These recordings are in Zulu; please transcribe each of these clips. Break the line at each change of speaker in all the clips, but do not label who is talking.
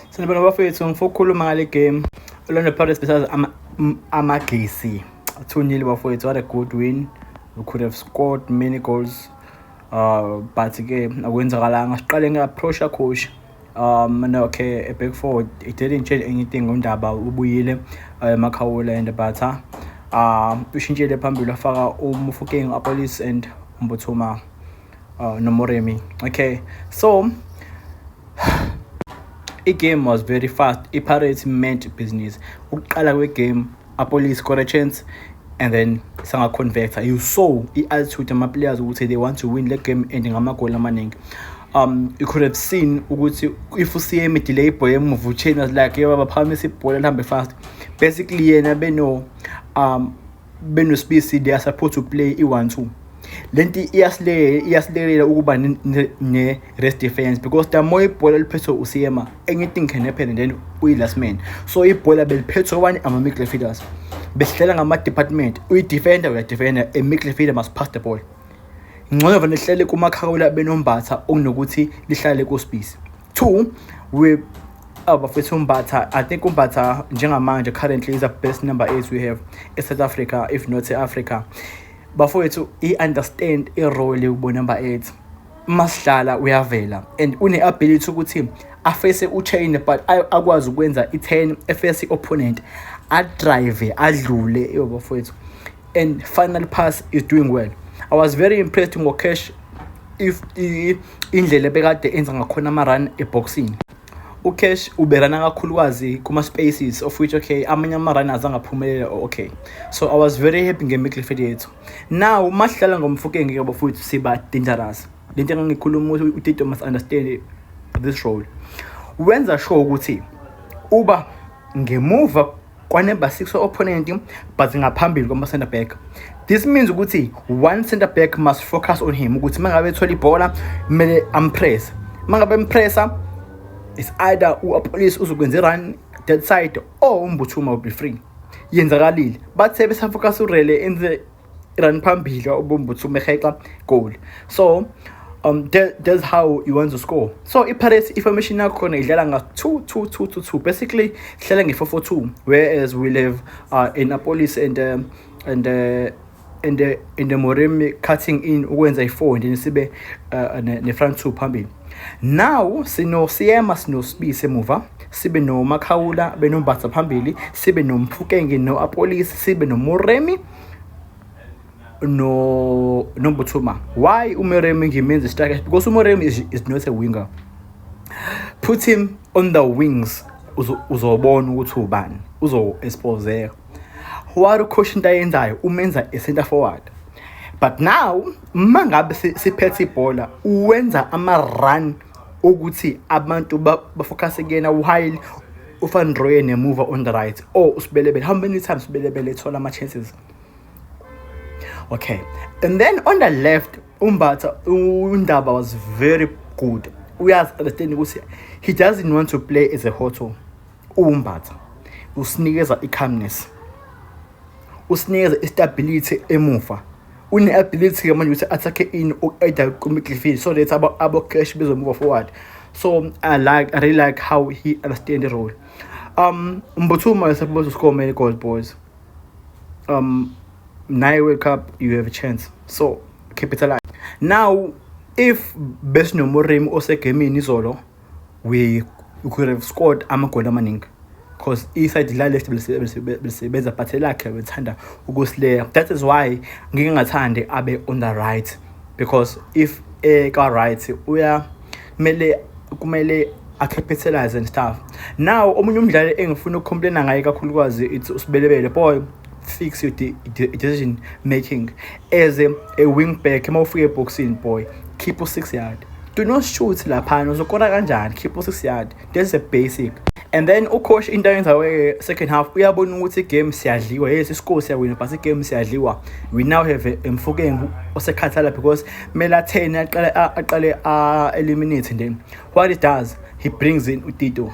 Sanibona bafethu, ngifuna ukukhuluma ngale game. Orlando Pirates versus Amagesi. 2-0 bafethu, what a good win. We could have scored many goals. But ke akwenzakalanga. Siqale nge-approach coach. No, okay, a back forward. It didn't change anything. UNdaba ubuyile, Makhawula and Mbatha. Ushintshile phambili, wafaka uMofokeng, Appollis and Mbuthuma noMoremi. Okay, so i-game was very fast. I-Pirates meant business. Ukuqala kwe-game, Appollis scored a chance and then sanga-converta. You saw i-attitude ama-players ukuthi they want to win le game and ngamagoli amaningi. You could have seen ukuthi if uSeema delay ibhola emuva, uChaine was like, "Yebo, baphakamisa ibhola lihambe fast." Basically yena beno benoSibisi, they are supposed to play i-1-2. Lento iyasilekelela ukuba ne-rest defense, because the more ibhola liphethwe uSeema, anything can happen and then uyi-last man. So ibhola beliphethwe one ama-midfielders, besidlala ngama-department. Uyi-defender, uyadefenda. A midfielder must pass the ball. Ngcono vele lihlale kuMakhawula benoMbatha okunokuthi lihlale kuSibisi. Two, we bafethu, uMbatha, I think uMbatha njengamanje currently is the best number 8 we have e-South Africa, if not e-Africa. Bafowethu, i-understand i-role yokubo number 8. Masidlala uyavela and une-ability ukuthi afese uChaine, but akwazi ukwenza i-10, efese i-opponent, adrive, adlule yo bafowethu, and final pass is doing well. I was very impressed ngoCash, if indlela ebekade enza ngakhona ama-run eboxini. UCash uberana kakhulukazi kuma-spaces, of which, okay, amanye ama-run azangaphumelela. Okay, so I was very happy nge-midfield yethu. Now masidlala ngoMofokeng ke bafowethu, siba dangerous. Lento engangikhuluma ukuthi uTito must understand this role. Wenza sure ukuthi uba ngemuva kwa-number 6 opponent but ngaphambili kwama-center back. This means ukuthi one center back must focus on him, ukuthi mangabe ethola ibhola kumele ampress. Mangabe empressa, it's either u-Appollis uzokwenza i-run that side or uMbuthuma will be free. Yenzakalile, bathe besafocus uRele enze run phambili, uMbuthuma eheqa, goal. So that's how you want to score. So i-Pirates i-formation yakhona idlala nga 2 2 2 2 2. Basically idlala nge 4 4 2, whereas we have in Appollis and the Moremi cutting in ukwenza i4 and then sibe ne front two phambili. Now sino Seema, sino Sibisi emuva, sibe no Makhawula benoMbatha phambili, sibe noMofokeng no Appollis, sibe no Moremi no noMbuthuma. Why uMoremi ngimenza striker? Because uMoremi is not a winger. Put him on the wings, uzobona ukuthi ubani uzo exposeka. What ucoach into ayenzayo, umenza a center forward, but now mangabe siphethe ibhola uwenza ama run ukuthi abantu bafocus kuyena, while uVan Rooyen emuva on the right or uSebelebele. How many times uSebelebele ethola ama chances? Okay, and then on the left, uMbatha, uNdaba was very good. Uyazi understand ukuthi he doesn't want to play as a hotto. UMbatha usinikeza i-calmness, usinikeza i-stability emuva. Une-ability ke manje ukuthi attack in either ku-midfield so that abo Cash bezo-move forward. So I really like how he understand the role. Mbuthuma is supposed to score many goals, boys. Naye World Cup, you have a chance, so capitalize now. If besinoMoremi osegemini izolo, we could have scored amagoli amaningi, because iside la left belisebenza, but elakhe bethanda ukusileya. That is why ngike ngathandi abe on the right, because if eka right uya kumele acapitalize and stuff. Now omunye umdlali engifuna ukucomplaina ngaye kakhulukazi, it's uSebelebele. Boy, fix your decision making as a wing back. Uma ufika eboxini, boy, keep u-6 yard. Do not shoot laphana, uzokora kanjani? Keep u-6 yard, that's a basic. And then ucoach into ayenza second half, uyabona ukuthi igame siyadliwa. Yes, iscore siyawina, but igame siyadliwa. We now have Mofokeng osekhathala because kumele a-10 aqale a-eliminate. Then what he does, he brings in uTito,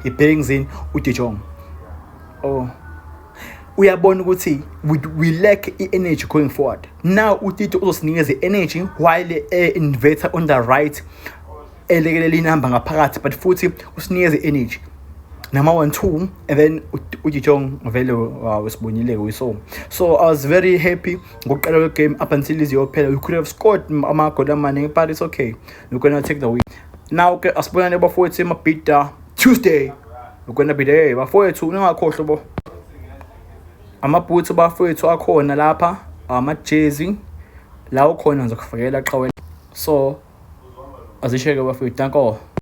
he brings in uDe Jong. Oh, uyabona ukuthi we lack i-energy going forward. Now uTito uzosinikeza i-energy while e-inverter on the right. Elekelela inamba ngaphakathi, but futhi usinikeza i-energy nama-1-2, and then uDe Jong vele sibonile, we saw. So I was very happy ngokuqala kwegame up until iziyophela. We could have scored amagoli amaningi, but it's okay, we're gonna take the win now. Ke asibonane bafowethu eMabhida Tuesday. We're gonna be there, bafowethu. Ningakhohlwa bo amabhuthu bafowethu, akhona lapha amajezi la ukhona, ngizokufakela qhawe. So azisheke bafowethu, danko.